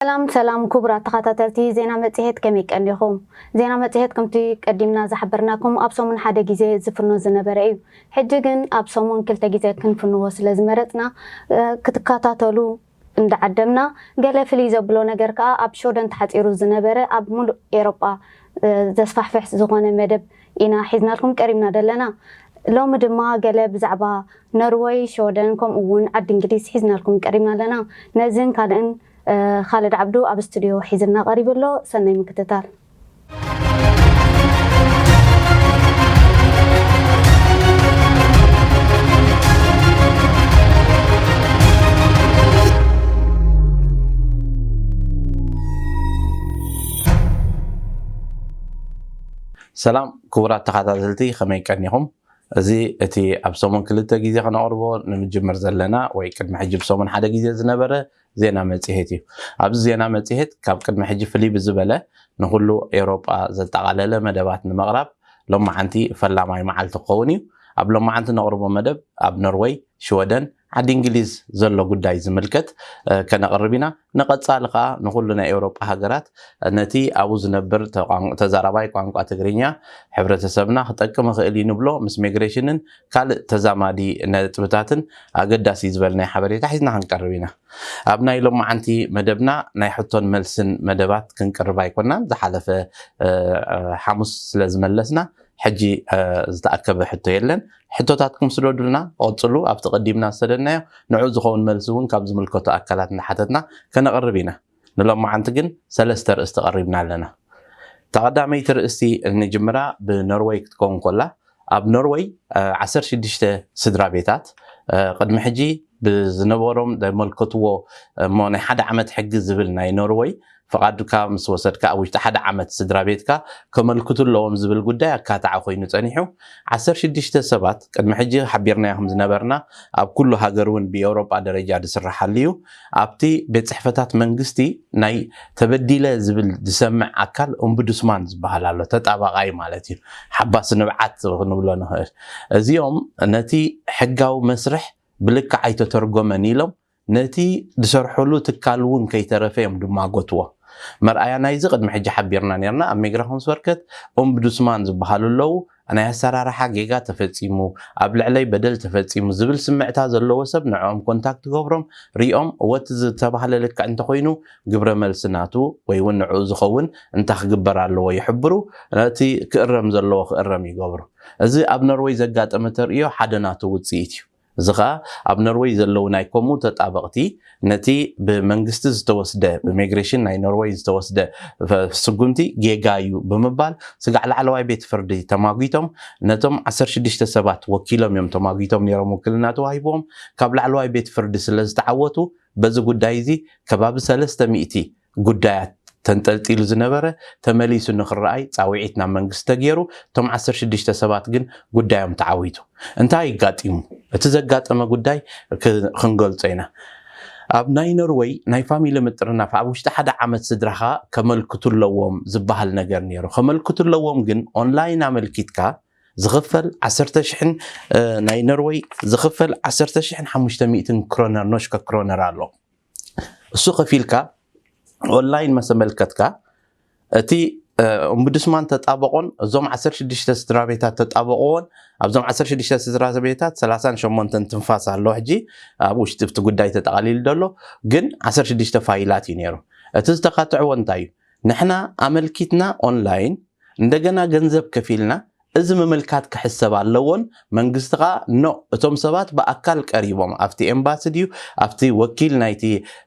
ሰላም ሰላም ክቡራት ተኸታተልቲ ዜና መጽሔት፣ ከመይ ቀኒኹም? ዜና መጽሔት ከምቲ ቀዲምና ዝሓበርናኩም ኣብ ሰሙን ሓደ ግዜ ዝፍኖ ዝነበረ እዩ። ሕጂ ግን ኣብ ሰሙን ክልተ ግዜ ክንፍንዎ ስለ ዝመረጽና፣ እ፣ ክትከታተሉ እንዳዓደምና፣ ገለ ፍልይ ዘብሎ ነገር ከኣ ኣብ ሽወደን ተሓጺሩ ዝነበረ ኣብ ሙሉእ ኤሮጳ፣ እ፣ ዘስፋሕፍሕ ዝኾነ መደብ ኢና ሒዝናልኩም ቀሪብና ደለና። ሎሚ ድማ ገለ ብዛዕባ ኖርወይ፣ ሽወደን ከምኡ እውን ዓዲ እንግሊዝ ሒዝናልኩም ቀሪብና ኣለና። ነዝን ካልእን፣ እ፣ ካልድ ዓብዱ ኣብ ስቱድዮ ሒዝልና ቀሪቡ ኣሎ። ሰናይ ምክትታል። ሰላም ክቡራት ተኸታተልቲ፣ ከመይ ቀኒኹም? እዚ እቲ ኣብ ሰሙን ክልተ ግዜ ከነቕርቦ ንምጅምር ዘለና ወይ ቅድሚ ሕጂ ብሰሙን ሓደ ግዜ ዝነበረ ዜና መጽሔት እዩ። ኣብዚ ዜና መጽሔት ካብ ቅድሚ ሕጂ ፍልይ ብዝበለ ንኹሉ ኤውሮጳ ዘጠቓለለ መደባት ንምቕራብ ሎማዓንቲ ፈላማይ መዓልቲ ክኸውን እዩ። ኣብ ሎማዓንቲ ነቕርቦ መደብ ኣብ ኖርወይ፣ ሽወደን፣ ዓዲ እንግሊዝ ዘሎ ጉዳይ ዝምልከት፣ እ፣ ከነቕርብ ኢና። ንቐጻሊ ከኣ ንኹሉ ናይ ኤውሮጳ ሃገራት፣ እ፣ ነቲ ኣብኡ ዝነብር ተቋን-፣ ተዛራባይ ቋንቋ ትግርኛ ሕብረተሰብና ክጠቅም ይኽእል እዩ ንብሎ ምስ ሚግሬሽንን ካልእ ተዛማዲ ነጥብታትን ኣገዳሲ ዝበልናዮ ሓበሬታ ሒዝና ክንቀርብ ኢና። ኣብ ናይ ሎማዓንቲ መደብና ናይ ሕቶን መልስን መደባት ክንቅርብ ኣይኮናን። ዝሓለፈ፣ እ፣ እ፣ ሓሙስ ስለ ዝመለስና ሕጂ፣ እ፣ ዝተኣከበ ሕቶ የለን። ሕቶታትኩም ስደዱልና፣ ቀጽሉ። ኣብቲ ቀዲምና ዝሰደድናዮ ንዑ ዝኸውን መልሲ እውን ካብ ዝምልከቶ ኣካላት እንዳሓተትና ከነቕርብ ኢና። ንሎማዓንቲ ግን ሰለስተ ርእስቲ ቀሪብና ኣለና። እታ ቀዳመይቲ ርእስቲ እንጅምራ ብኖርወይ ክትከውን ከላ፣ ኣብ ኖርወይ፣ እ፣ ዓሰርተ ሽዱሽተ ስድራ ቤታት፣ እ፣ ቅድሚ ሕጂ ብዝነበሮም ዘመልከትዎ እሞ ናይ ሓደ ዓመት ሕጊ ዝብል ናይ ኖርወይ ፍቓድካ ምስ ወሰድካ ኣብ ውሽጢ ሓደ ዓመት ስድራ ቤትካ ከመልክቱ ኣለዎም ዝብል ጉዳይ ኣካታዒ ኮይኑ ጸኒሑ። ዓሰርተ ሽዱሽተ ሰባት ቅድሚ ሕጂ ሓቢርናዮ ከም ዝነበርና ኣብ ኩሉ ሃገር እውን ብኤውሮጳ ደረጃ ዝስራሓሉ እዩ። ኣብቲ ቤት ጽሕፈታት መንግስቲ ናይ ተበዲለ ዝብል ዝሰምዕ ኣካል ኦምቡድስማን ዝበሃል ኣሎ፣ ተጣባቓይ ማለት እዩ። ሓባሲ ንብዓት ክንብሎ ንኽእል። እዚኦም ነቲ ሕጋዊ መስርሕ ብልክዕ ኣይተተርጎመን ኢሎም ነቲ ዝሰርሕሉ ትካል እውን ከይተረፈ እዮም ድማጎትዎ። መርኣያ ናይዚ ቅድሚ ሕጂ ሓቢርና ነርና። ኣብ ሚግራሾንስቨርከት ኦምቡድስማን ዝበሃሉ ኣለዉ። ናይ ኣሰራርሓ ጌጋ ተፈጺሙ፣ ኣብ ልዕለይ በደል ተፈጺሙ ዝብል ስምዕታ ዘለዎ ሰብ ንዕኦም ኮንታክት ይገብሮም፣ ሪኦም፣ እወ እቲ ዝተባህለ ልክዕ እንተኾይኑ ግብረ መልሲ ናቱ ወይ እውን ንዕኡ ዝኸውን እንታይ ክግበር ኣለዎ ይሕብሩ፣ ነቲ ክእረም ዘለዎ ክእረም ይገብሩ። እዚ ኣብ ኖርወይ ዘጋጠመ ተርእዮ ሓደ ናቱ ውጽኢት እዩ። እዚ ኸኣ ኣብ ኖርወይ ዘለዉ ናይ ከምኡ ተጣበቕቲ ነቲ ብመንግስቲ ዝተወስደ፣ ብሚግሬሽን ናይ ኖርወይ ዝተወስደ ፈ-፣ ስጉምቲ ጌጋ እዩ ብምባል ስጋዕ ላዕለዋይ ቤት ፍርዲ ተማጒቶም። ነቶም ዓሰርተ ሽዱሽተ ሰባት ወኪሎም እዮም ተማጒቶም ነይሮም፣ ውክልና ተዋሂብዎም። ካብ ላዕለዋይ ቤት ፍርዲ ስለ ዝተዓወቱ በዚ ጉዳይ እዚ ከባቢ ሰለስተ ሚእቲ ጉዳያት ተንጠልጢሉ ዝነበረ ተመሊሱ ንኽረኣይ ጻውዒት ናብ መንግስቲ ተገይሩ። እቶም ዓሰርተ ሽዱሽተ ሰባት ግን ጉዳዮም ተዓዊቱ። እንታይ ኣጋጢሙ? እቲ ዘጋጠመ ጉዳይ ክ-፣ ክንገልጾ ኢና። ኣብ ናይ ኖርወይ ናይ ፋሚሊ ምጥርናፍ ኣብ ውሽጢ ሓደ ዓመት ስድራኻ ከመልክቱ ኣለዎም ዝበሃል ነገር ነይሩ። ከመልክቱ ኣለዎም ግን ኦንላይን ኣመልኪትካ ዝኽፈል ዓሰርተ ሽሕን፣ እ፣ ናይ ኖርወይ ዝኽፈል ዓሰርተ ሽሕን ሓሙሽተ ሚእትን ክሮነር፣ ኖሽከ ክሮነር ኣሎ። እሱ ከፊልካ ኦንላይን መሰመልከትካ እቲ፣ እ፣ ኦምቡድስማን ተጣበቆን እዞም ዓሰርተ ሽዱሽተ ስድራ ቤታት ተጣበቅዎን ኣብዞም ዓሰርተ ሽዱሽተ ስድራ ቤታት ሰላሳን ሸሞንተን ትንፋስ ኣሎ። ሕጂ ኣብ ውሽጢ እቲ ጉዳይ ተጠቃሊሉ ዘሎ ግን ዓሰርተ ሽዱሽተ ፋይላት እዩ ነይሩ። እቲ ዝተካትዕዎ እንታይ እዩ? ንሕና ኣመልኪትና ኦንላይን እንደገና ገንዘብ ከፊልና እዚ ምምልካት ክሕሰብ ኣለዎን መንግስቲ ኸኣ ኖ፣ እቶም ሰባት ብኣካል ቀሪቦም ኣብቲ ኤምባሲ ድዩ ኣብቲ ወኪል ናይቲ፣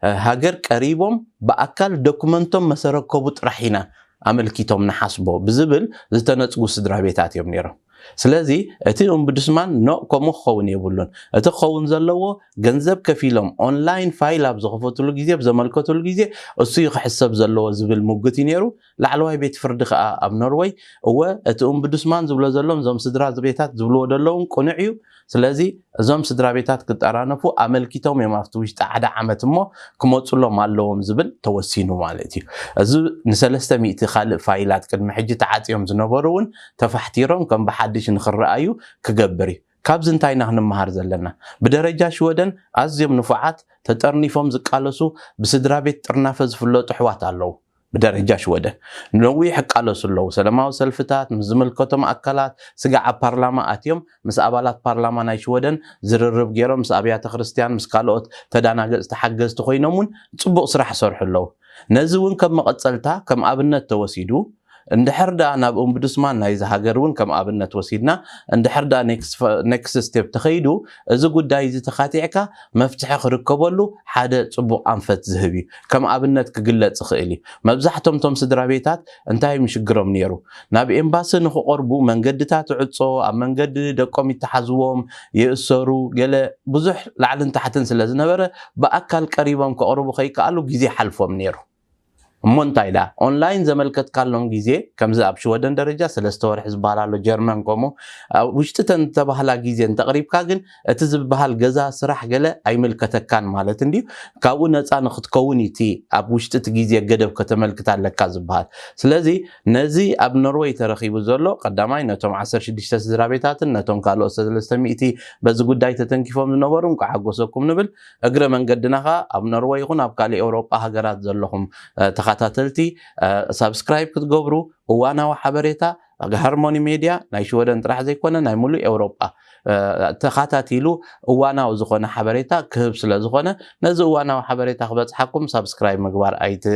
እ፣ ሃገር ቀሪቦም ብኣካል ዶክመንቶም መሰረከቡ ጥራሕ ኢና ኣመልኪቶም ንሓስቦ ብዝብል ዝተነጽጉ ስድራ ቤታት እዮም ነይሮም። ስለዚ እቲ ኦምቡድስማን ኖ፣ ከምኡ ክኸውን የብሉን። እቲ ክኸውን ዘለዎ ገንዘብ ከፊሎም ኦንላይን ፋይል ኣብ ዝኸፈትሉ ግዜ፣ ኣብ ዘመልከትሉ ግዜ እሱ እዩ ክሕሰብ ዘለዎ ዝብል ሙግት እዩ ነይሩ። ላዕለዋይ ቤት ፍርዲ ከኣ ኣብ ኖርወይ እወ እቲ ኦምቡድስማን ዝብሎ ዘሎ እዞም ስድራ ቤታት ዝብልዎ ዘለውን ቅኑዕ እዩ። ስለዚ እዞም ስድራ ቤታት ክጠራነፉ ኣመልኪቶም እዮም ኣብቲ ውሽጢ ሓደ ዓመት እሞ ክመፁሎም ኣለዎም ዝብል ተወሲኑ ማለት እዩ። እዚ ንሰለስተ ሚእቲ ካልእ ፋይላት ቅድሚ ሕጂ ተዓፅዮም ዝነበሩ እውን ተፋሕቲሮም ከም ብሓድሽ ንክረኣዩ ክገብር እዩ። ካብዚ እንታይ ኢና ክንመሃር ዘለና? ብደረጃ ሽወደን ኣዝዮም ንፉዓት፣ ተጠርኒፎም ዝቃለሱ፣ ብስድራ ቤት ጥርናፈ ዝፍለጡ ኣሕዋት ኣለዉ። ብደረጃ ሽወደን ነዊሕ ይቃለሱ ኣለዉ። ሰላማዊ ሰልፍታት፣ ምስ ዝምልከቶም ኣካላት፣ ስጋዕ ኣብ ፓርላማ ኣትዮም ምስ ኣባላት ፓርላማ ናይ ሽወደን ዝርርብ ገይሮም፣ ምስ ኣብያተ ክርስቲያን፣ ምስ ካልኦት ተዳናገጽቲ ሓገዝቲ ኮይኖም እውን ጽቡቕ ስራሕ ይሰርሑ ኣለዉ። ነዚ እውን ከም መቐጸልታ፣ ከም ኣብነት ተወሲዱ፣ እንድሕር ደኣ ናብ ኦምቡድስማን ናይዚ ሃገር እውን ከም ኣብነት ወሲድና፣ እንድሕር ደኣ ኔክስት ፈ-፣ ኔክስት ስቴፕ ተኸይዱ፣ እዚ ጉዳይ እዚ ተኻቲዕካ መፍትሒ ክርከበሉ ሓደ ጽቡቕ ኣንፈት ዝህብ እዩ። ከም ኣብነት ክግለጽ ይኽእል እዩ። መብዛሕቶም እቶም ስድራ ቤታት እንታይ እዩ ሽግሮም ነይሩ? ናብ ኤምባሲ ንኽቐርቡ መንገድታት ይዕጾ፣ ኣብ መንገዲ ደቆም ይተሓዝዎም፣ ይእሰሩ፣ ገለ ብዙሕ ላዕልን ታሕትን ስለ ዝነበረ ብኣካል ቀሪቦም ከቕርቡ ከይከኣሉ ግዜ ሓልፎም ነይሩ። እሞ እንታይ ደኣ ኦንላይን ዘመልከትካሎም ግዜ፣ ከምዚ ኣብ ሽወደን ደረጃ ሰለስተ ወርሒ ዝበሃል ኣሎ፣ ጀርመን ከምኡ፣ ኣብ ውሽጢ ተን ዝተባህላ ግዜ እንተቕሪብካ ግን እቲ ዝበሃል ገዛ ስራሕ ገለ ኣይምልከተካን ማለት እንድዩ። ካብኡ ነፃ ንክትከውን እዩ እቲ ኣብ ውሽጢ እቲ ግዜ ገደብ ከተመልክት ኣለካ ዝበሃል። ስለዚ ነዚ ኣብ ኖርወይ ተረኺቡ ዘሎ ቀዳማይ ነቶም ዓሰርተ ሽዱሽተ ስድራ ቤታትን ነቶም ካልኦት ሰለስተ ሚእቲ በዚ ጉዳይ ተተንኪፎም ዝነበሩ እንኳዕ ሓጎሰኩም ንብል። እግረ መንገድና ኸኣ ኣብ ኖርወይ ይኹን ኣብ ካልእ ኤውሮጳ ሃገራት ዘለኹም፣ እ፣ ተኸታተልቲ፣ እ፣ ሳብስክራይብ ክትገብሩ፣ እዋናዊ ሓበሬታ ሃርሞኒ ሜድያ ናይ ሽወደን ጥራሕ ዘይኮነ ናይ ሙሉእ ኤውሮጳ፣ እ፣ ተኸታቲሉ እዋናዊ ዝኾነ ሓበሬታ ክህብ ስለ ዝኾነ፣ ነዚ እዋናዊ ሓበሬታ ክበጽሓኩም ሳብስክራይብ ምግባር ኣይት-፣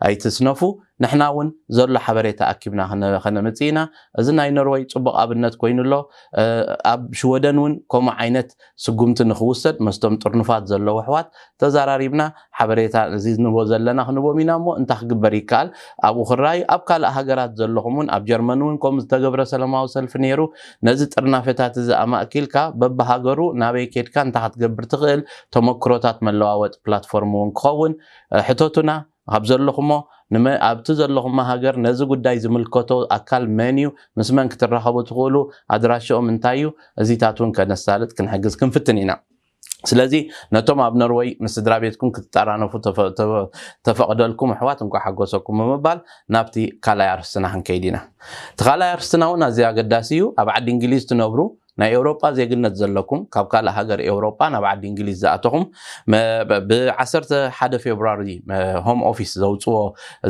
ኣይትስነፉ። ንሕና እውን ዘሎ ሓበሬታ ኣኪብና ከነ-፣ ከነምጽእ ኢና። እዚ ናይ ኖርወይ ጽቡቕ ኣብነት ኮይኑ ኣሎ። እ፣ ኣብ ሽወደን እውን ከምኡ ዓይነት ስጉምቲ ንኽውሰድ መስቶም ጥርኑፋት ዘለዉ ኣሕዋት ተዘራሪብና ሓበሬታ እዚ ንቦ ዘለና ክንቦም ኢና እሞ እንታይ ክግበር ይከኣል ኣብኡ ክረኣዩ። ኣብ ካልእ ሃገራት ዘለኹም እውን ኣብ ጀርመን እውን ከምኡ ዝተገብረ ሰላማዊ ሰልፊ ነይሩ። ነዚ ጥርናፈታት እዚ ኣማእኪልካ በብሃገሩ ናበይ ኬድካ እንታይ ክትገብር ትኽእል ተመክሮታት መለዋወጢ ፕላትፎርም እውን ክኸውን፣ እ፣ ሕተቱና። ኣብ ዘለኹሞ ንመ-፣ ኣብቲ ዘለኹሞ ሃገር ነዚ ጉዳይ ዝምልከቶ ኣካል መን እዩ፣ ምስ መን ክትራኸቡ ትኽእሉ፣ ኣድራሽኦም እንታይ እዩ፣ እዚታት እውን ከነሳልጥ ክንሕግዝ ክንፍትን ኢና። ስለዚ ነቶም ኣብ ኖርወይ ምስ ስድራ ቤትኩም ክትጠራነፉ ተፈ-፣ ተፈ-፣ ተፈቕደልኩም ኣሕዋት እንኳዕ ሓጎሰኩም ብምባል ናብቲ ካልኣይ ኣርእስትና ክንከይድ ኢና። እቲ ካልኣይ ኣርእስትና እውን ኣዝዩ ኣገዳሲ እዩ። ኣብ ዓዲ እንግሊዝ ትነብሩ ናይ ኤውሮጳ ዜግነት ዘለኩም ካብ ካልእ ሃገር ኤውሮጳ ናብ ዓዲ እንግሊዝ ዝኣተኹም መ-፣ ብ-፣ ብ-ዓሰርተ ሓደ ፌብሩዋሪ መ-፣ ሆም ኦፊስ ዘውፅዎ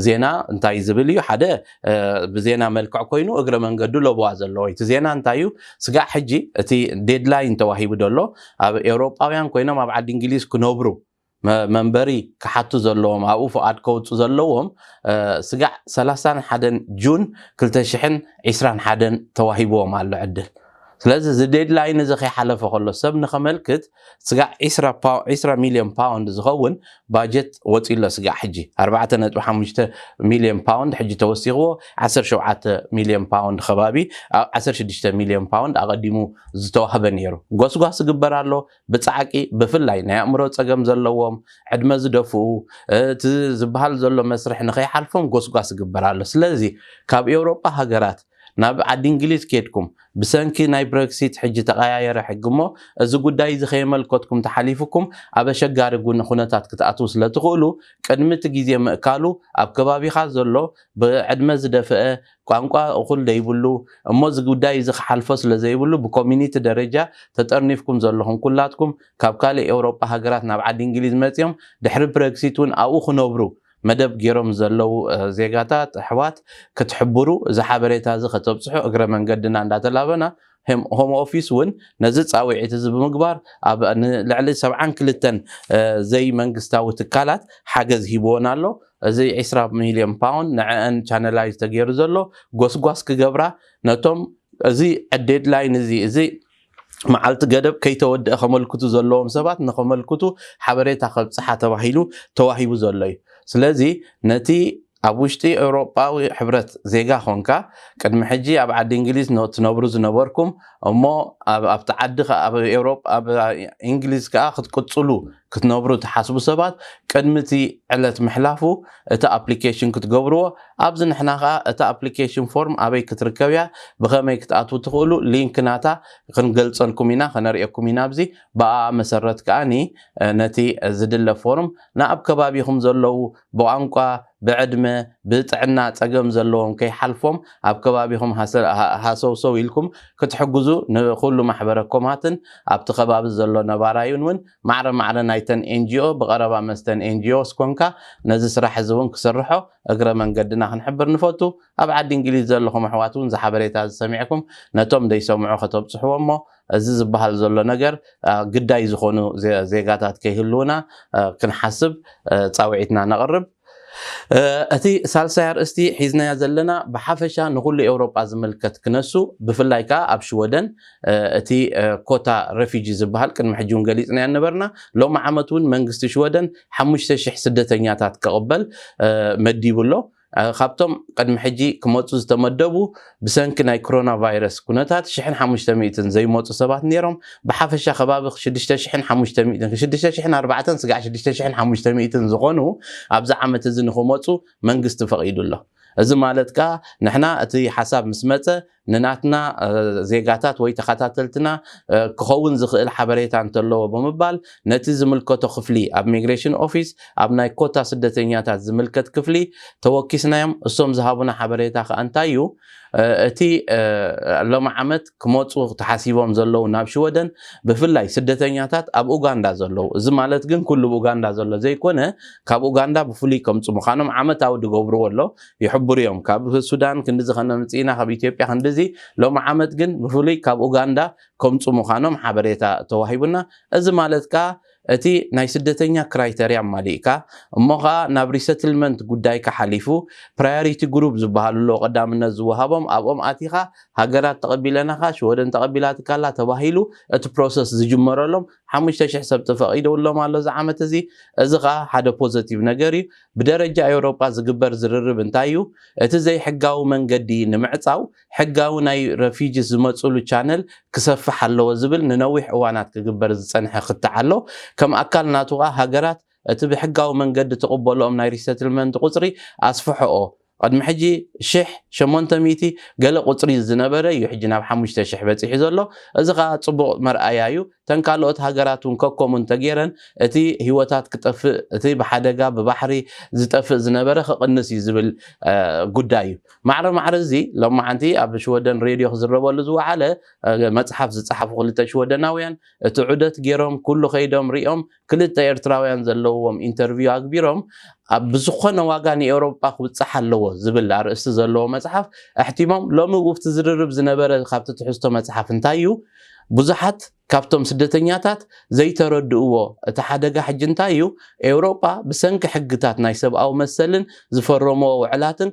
ዜና እንታይ ዝብል እዩ? ሓደ፣ እ፣ ብዜና መልክዕ ኮይኑ እግረ መንገዱ ለበዋ ዘለዎ። እቲ ዜና እንታይ እዩ? ስጋዕ ሕጂ እቲ ዴድላይን ተዋሂቡ ዘሎ ኣብ ኤውሮጳውያን ኮይኖም ኣብ ዓዲ እንግሊዝ ክነብሩ መ-፣ መንበሪ ክሓቱ ዘለዎም፣ ኣብኡ ፍቓድ ከውጹ ዘለዎም፣ እ፣ ስጋዕ ሰላሳን ሓደን ጁን ክልተ ሽሕን ዕስራን ሓደን ተዋሂብዎም ኣሎ ዕድል። ስለዚ እዚ ዴድላይን እዚ ከይሓለፈ ከሎ ሰብ ንኸመልክት ስጋዕ ዕስራ ፓው-፣ ዕስራ ሚልዮን ፓውንድ ዝኸውን ባጀት ወጺኡ ኣሎ። ስጋዕ ሕጂ ኣርባዕተ ነጥቢ ሓሙሽተ ሚልዮን ፓውንድ ሕጂ ተወሲኽዎ፣ ዓሰርተ ሸውዓተ ሚልዮን ፓውንድ ከባቢ፣ ኣ-፣ ዓሰርተ ሽዱሽተ ሚልዮን ፓውንድ ኣቐዲሙ ዝተዋህበ ነይሩ። ጎስጓስ ይግበር ኣሎ። ብጻዕቂ ብፍላይ ናይ ኣእምሮ ጸገም ዘለዎም፣ ዕድመ ዝደፍኡ፣ እቲ ዝበሃል ዘሎ መስርሕ ንኸይሓልፎም ጎስጓስ ይግበር ኣሎ። ስለዚ ካብ ኤውሮጳ ሃገራት ናብ ዓዲ እንግሊዝ ኬድኩም ብሰንኪ ናይ ብረክሲት ሕጂ ተቐያየረ ሕጊ እሞ እዚ ጉዳይ እዚ ከየመልከትኩም ተሓሊፉኩም ኣብ ኣሸጋሪ ጉን-፣ ኩነታት ክትኣትዉ ስለ ትኽእሉ ቅድሚ እቲ ግዜ ምእካሉ ኣብ ከባቢኻ ዘሎ ብዕድመ ዝደፍአ ቋንቋ እኹል ዘይብሉ እሞ እዚ ጉዳይ እዚ ክሓልፎ ስለ ዘይብሉ ብኮሚኒቲ ደረጃ ተጠርኒፍኩም ዘለኹም ኩላትኩም ካብ ካልእ ኤውሮጳ ሃገራት ናብ ዓዲ እንግሊዝ መጺኦም ድሕሪ ብረክሲት እውን ኣብኡ ክነብሩ መደብ ገይሮም ዘለዉ፣ እ፣ ዜጋታት ኣሕዋት ክትሕብሩ እዚ ሓበሬታ እዚ ከተብጽሑ እግረ መንገድና እንዳተላበና ሄም-፣ ሆም ኦፊስ እውን ነዚ ጻውዒት እዚ ብምግባር ኣብ ንልዕሊ ሰብዓን ክልተን፣ እ፣ ዘይመንግስታዊ ትካላት ሓገዝ ሂብዎን ኣሎ። እዚ ዕስራ ሚልዮን ፓውንድ ንዕአን ቻነላይዝ ተገይሩ ዘሎ ጎስጓስ ክገብራ ነቶም እዚ ዴድላይን እዚ፣ እዚ መዓልቲ ገደብ ከይተወድአ ከመልክቱ ዘለዎም ሰባት ንኸመልክቱ ሓበሬታ ከብጽሓ ተባሂሉ ተዋሂቡ ዘሎ እዩ። ስለዚ ነቲ ኣብ ውሽጢ ኤውሮጳዊ ሕብረት ዜጋ ኾንካ ቅድሚ ሕጂ ኣብ ዓዲ እንግሊዝ ነ-፣ ትነብሩ ዝነበርኩም እሞ ኣብ-፣ ኣብቲ ዓዲ ኸ-፣ ኣብ ኤውሮጳ፣ ኣብ እንግሊዝ ከኣ ክትቅጽሉ ክትነብሩ ትሓስቡ ሰባት ቅድሚ እቲ ዕለት ምሕላፉ እቲ ኣፕሊኬሽን ክትገብርዎ፣ ኣብዚ ንሕና ኸኣ እቲ ኣፕሊኬሽን ፎርም ኣበይ ክትርከብ እያ፣ ብኸመይ ክትኣትዉ ትኽእሉ፣ ሊንክ ናታ ክንገልጸልኩም ኢና፣ ከነርእየኩም ኢና። ኣብዚ ብኣ መሰረት ከኣ ኒ-፣ ነቲ ዝድለ ፎርም ንኣብ ከባቢኹም ዘለዉ ብቋንቋ፣ ብዕድመ፣ ብጥዕና ጸገም ዘለዎም ከይሓልፎም ኣብ ከባቢኹም ሃሰ- ሃ- ሃሰውሰው ኢልኩም ክትሕግዙ ንኹሉ ማሕበረ ኮማትን ኣብቲ ከባቢ ዘሎ ነባራዩን እውን ማዕረ ማዕረ ናይተን ኤንጂኦ ብቐረባ መስተን ኤንጂኦስ ኮንካ ነዚ ስራሕ እዚ እውን ክሰርሖ እግረ መንገድና ክንሕብር ንፈቱ። ኣብ ዓዲ እንግሊዝ ዘለኹም ኣሕዋት እውን ዝሓበሬታ ዝሰሚዕኩም ነቶም ደይሰምዑ ከተብፅሕዎ እሞ እዚ ዝበሃል ዘሎ ነገር ግዳይ ዝኾኑ ዜጋታት ከይህልውና ክንሓስብ ፃውዒትና ነቕርብ። እቲ ሳልሳይ ኣርእስቲ ሒዝናያ ዘለና ብሓፈሻ ንኹሉ ኤውሮጳ ዝምልከት ክነሱ፣ ብፍላይ ከዓ ኣብ ሽወደን እቲ ኮታ ረፊጂ ዝበሃል ቅድሚ ሕጂ እውን ገሊፅናዮ ነበርና። ሎሚ ዓመት እውን መንግስቲ ሽወደን ሓሙሽተ ሽሕ ስደተኛታት ክቕበል መዲቡ ኣሎ። ካብቶም ቅድሚ ሕጂ ክመፁ ዝተመደቡ ብሰንኪ ናይ ኮሮና ቫይረስ ኩነታት ሽሕን ሓሙሽተ ሚእትን ዘይመፁ ሰባት ነይሮም። ብሓፈሻ ከባቢ ሽዱሽተ ሽሕን ሓሙሽተ ሚእትን፣ ሽዱሽተ ሽሕን ኣርባዕተን ስጋዕ ሽዱሽተ ሽሕን ሓሙሽተ ሚእትን ዝኾኑ ኣብዚ ዓመት እዚ ንክመፁ መንግስቲ ፈቒዱ ኣሎ። እዚ ማለት ከዓ ንሕና እቲ ሓሳብ ምስ መፀ ንናትና ዜጋታት ወይ ተኸታተልትና ክኸውን ዝኽእል ሓበሬታ እንተለዎ ብምባል ነቲ ዝምልከቶ ክፍሊ ኣብ ሚግሬሽን ኦፊስ ኣብ ናይ ኮታ ስደተኛታት ዝምልከት ክፍሊ ተወኪስናዮም። እሶም ዝሃቡና ሓበሬታ ከዓ እንታይ እዩ? እቲ ሎሚ ዓመት ክመፁ ተሓሲቦም ዘለዉ ናብ ሽወደን ብፍላይ ስደተኛታት ኣብ ኡጋንዳ ዘለዉ፣ እዚ ማለት ግን ኩሉ ኡጋንዳ ዘሎ ዘይኮነ ካብ ኡጋንዳ ብፍሉይ ከምፁ ምዃኖም ዓመታዊ ዝገብርዎ ኣሎ ይሕብሩ እዮም። ካብ ሱዳን ክንድዚ ከነምፅእ ኢና፣ ካብ ኢትዮጵያ ክንድዚ። ሎሚ ዓመት ግን ብፍሉይ ካብ ኡጋንዳ ከምፁ ምዃኖም ሓበሬታ ተዋሂቡና። እዚ ማለት ከዓ እቲ ናይ ስደተኛ ክራይተርያ ኣማሊእካ እሞ ከዓ ናብ ሪሰትልመንት ጉዳይካ ሓሊፉ ፕራዮሪቲ ግሩፕ ዝበሃሉ ኣለዉ ቀዳምነት ዝወሃቦም ኣብኦም ኣቲኻ ሃገራት ተቐቢለናኻ ሽወደን ተቐቢላትካላ ተባሂሉ እቲ ፕሮሰስ ዝጅመረሎም ሓሙሽተ ሽሕ ሰብ ተፈቒደውሎም ኣሎ እዚ ዓመት እዚ። እዚ ከዓ ሓደ ፖዘቲቭ ነገር እዩ። ብደረጃ ኤውሮጳ ዝግበር ዝርርብ እንታይ እዩ? እቲ ዘይሕጋዊ መንገዲ ንምዕፃው ሕጋዊ ናይ ረፊጅስ ዝመፅሉ ቻነል ክሰፍሕ ኣለዎ ዝብል ንነዊሕ እዋናት ክግበር ዝፀንሐ ክትዕ ኣሎ። ከም ኣካል ናቱ ከዓ ሃገራት እቲ ብሕጋዊ መንገዲ ትቕበልኦም ናይ ሪሰትልመንት ቁፅሪ ኣስፍሐኦ። ቅድሚ ሕጂ ሽሕ ሸሞንተ ሚእቲ ገለ ቁፅሪ ዝነበረ እዩ ሕጂ ናብ ሓሙሽተ ሽሕ በፂሑ ዘሎ። እዚ ከዓ ፅቡቕ መርኣያ እዩ። እተን ካልኦት ሃገራት እውን ከከሙ እንተገይረን እቲ ህይወታት ክጠፍእ፣ እቲ ብሓደጋ ብባሕሪ ዝጠፍእ ዝነበረ ክቕንስ እዩ ዝብል ጉዳይ እዩ። ማዕረ ማዕረ እዚ ሎማዓንቲ ኣብ ሽወደን ሬድዮ ክዝረበሉ ዝወዓለ መፅሓፍ ዝፀሓፉ ክልተ ሽወደናውያን እቲ ዑደት ገይሮም ኩሉ ከይዶም ሪኦም ክልተ ኤርትራውያን ዘለውዎም ኢንተርቪው ኣግቢሮም ኣብ ብዝኾነ ዋጋ ንኤውሮጳ ክብፃሕ ኣለዎ ዝብል ኣርእስቲ ዘለዎ መፅሓፍ ኣሕቲሞም ሎሚ ውፍቲ ዝርርብ ዝነበረ ካብቲ ትሕዝቶ መፅሓፍ እንታይ እዩ? ብዙሓት ካብቶም ስደተኛታት ዘይተረድእዎ እቲ ሓደጋ ሕጂ እንታይ እዩ? ኤውሮጳ ብሰንኪ ሕግታት ናይ ሰብኣዊ መሰልን ዝፈረምዎ ውዕላትን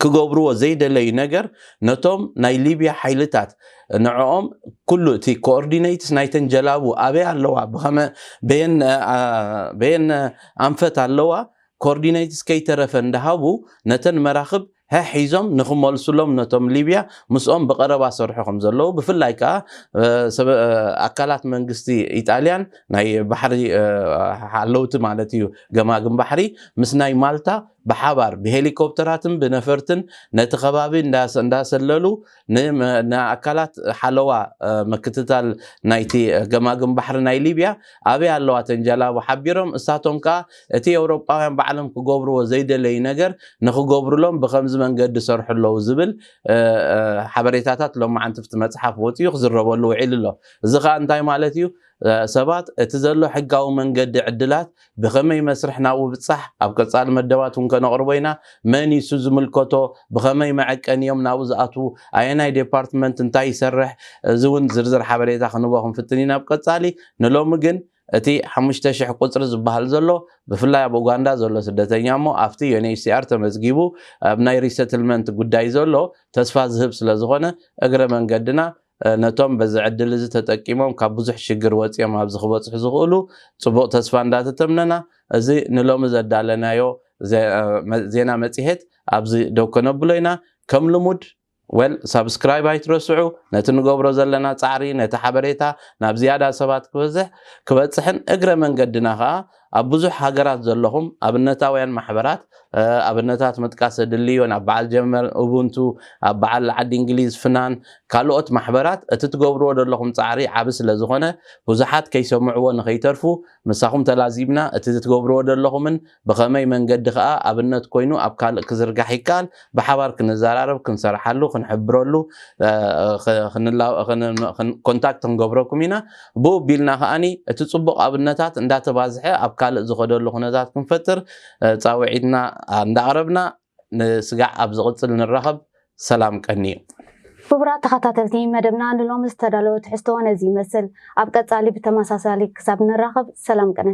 ክገብርዎ ዘይደለዩ ነገር ነቶም ናይ ሊብያ ሓይልታት ንዕኦም ኩሉ እቲ ኮኦርዲኔትስ ናይተን ጀላቡ ኣበይ ኣለዋ፣ ብኸመ በየን በየን ኣንፈት ኣለዋ ኮኦርዲኔትስ ከይተረፈ እንዳሃቡ ነተን መራኽብ ሒዞም ንኽመልሱሎም ነቶም ሊብያ ምስኦም ብቐረባ ሰርሑ ከም ዘለዉ ብፍላይ ከዓ ኣካላት መንግስቲ ኢጣልያን ናይ ባሕሪ ሓለውቲ ማለት እዩ ገማግም ባሕሪ ምስ ናይ ማልታ ብሓባር ብሄሊኮፕተራትን ብነፈርትን ነቲ ከባቢ እንዳሰለሉ ንኣካላት ሓለዋ ምክትታል ናይቲ ገማግም ባሕሪ ናይ ሊብያ ኣበይ ኣለዋ ተንጀላቡ ሓቢሮም እሳቶም ከዓ እቲ ኤውሮጳውያን ባዕሎም ክገብርዎ ዘይደለዩ ነገር ንክገብሩሎም ብከምዚ መንገዲ ሰርሑ ኣለዉ ዝብል ሓበሬታታት ሎማዓንቲ ብቲ መፅሓፍ ወፂኡ ክዝረበሉ ውዒሉ ኣሎ። እዚ ከዓ እንታይ ማለት እዩ? ሰባት እቲ ዘሎ ሕጋዊ መንገዲ ዕድላት ብኸመይ መስርሕ ናብኡ ብፃሕ ኣብ ቀፃሊ መደባት እውን ከነቕርቦ ኢና። መን ይሱ ዝምልከቶ፣ ብኸመይ መዐቀን እዮም ናብኡ ዝኣትዉ፣ ኣየናይ ዴፓርትመንት እንታይ ይሰርሕ፣ እዚ እውን ዝርዝር ሓበሬታ ክንቦ ክንፍትን ኢና ኣብ ቀፃሊ። ንሎሚ ግን እቲ ሓሙሽተ ሽሕ ቁፅሪ ዝበሃል ዘሎ ብፍላይ ኣብ ኡጋንዳ ዘሎ ስደተኛ እሞ ኣብቲ ዩኤንኤችሲኣር ተመዝጊቡ ኣብ ናይ ሪሰትልመንት ጉዳይ ዘሎ ተስፋ ዝህብ ስለ ዝኾነ እግረ መንገድና ነቶም በዚ ዕድል እዚ ተጠቂሞም ካብ ብዙሕ ሽግር ወፂኦም ኣብዚ ክበፅሑ ዝኽእሉ ፅቡቕ ተስፋ እንዳተተምነና እዚ ንሎሚ ዘዳለናዮ ዜና መፅሄት ኣብዚ ደው ከነብሎ ኢና። ከም ልሙድ ወል ሳብስክራይብ ኣይትረስዑ። ነቲ ንገብሮ ዘለና ፃዕሪ ነቲ ሓበሬታ ናብ ዝያዳ ሰባት ክበዝሕ ክበፅሕን እግረ መንገድና ከዓ ኣብ ብዙሕ ሃገራት ዘለኹም ኣብነታውያን ማሕበራት፣ እ፣ ኣብነታት ምጥቃስ የድልዮን፣ ኣብ በዓል ጀርመን ኡቡንቱ፣ ኣብ በዓል ዓዲ እንግሊዝ ፍናን፣ ካልኦት ማሕበራት እቲ ትገብርዎ ዘለኹም ጻዕሪ ዓቢ ስለ ዝኾነ፣ ብዙሓት ከይሰምዕዎ ንኸይተርፉ ምሳኹም ተላዚብና፣ እቲ ትገብርዎ ዘለኹምን ብኸመይ መንገዲ ከኣ ኣብነት ኮይኑ ኣብ ካልእ ክዝርጋሕ ይከኣል፣ ብሓባር ክንዘራረብ፣ ክንሰርሓሉ፣ ክንሕብረሉ፣ እ፣ ኽ-፣ ክንላ-፣ ኽን-፣ ኽን-፣ ኮንታክት ክንገብረኩም ኢና። ብኡ ቢልና ከኣኒ እቲ ጽቡቕ ኣብነታት እንዳተባዝሐ ኣብ ካልእ ዝኸደሉ ኩነታት ክንፈጥር፣ እ፣ ጻውዒትና እንዳቕረብና ንስጋዕ ኣብ ዝቕጽል ንራኸብ። ሰላም ቀንዩ። ክቡራት ተኸታተልቲ መደብና ንሎሚ ዝተዳለወ ትሕዝቶ ነዚ ይመስል። ኣብ ቀጻሊ ብተመሳሳሊ ክሳብ ንራኸብ ሰላም ቅነ።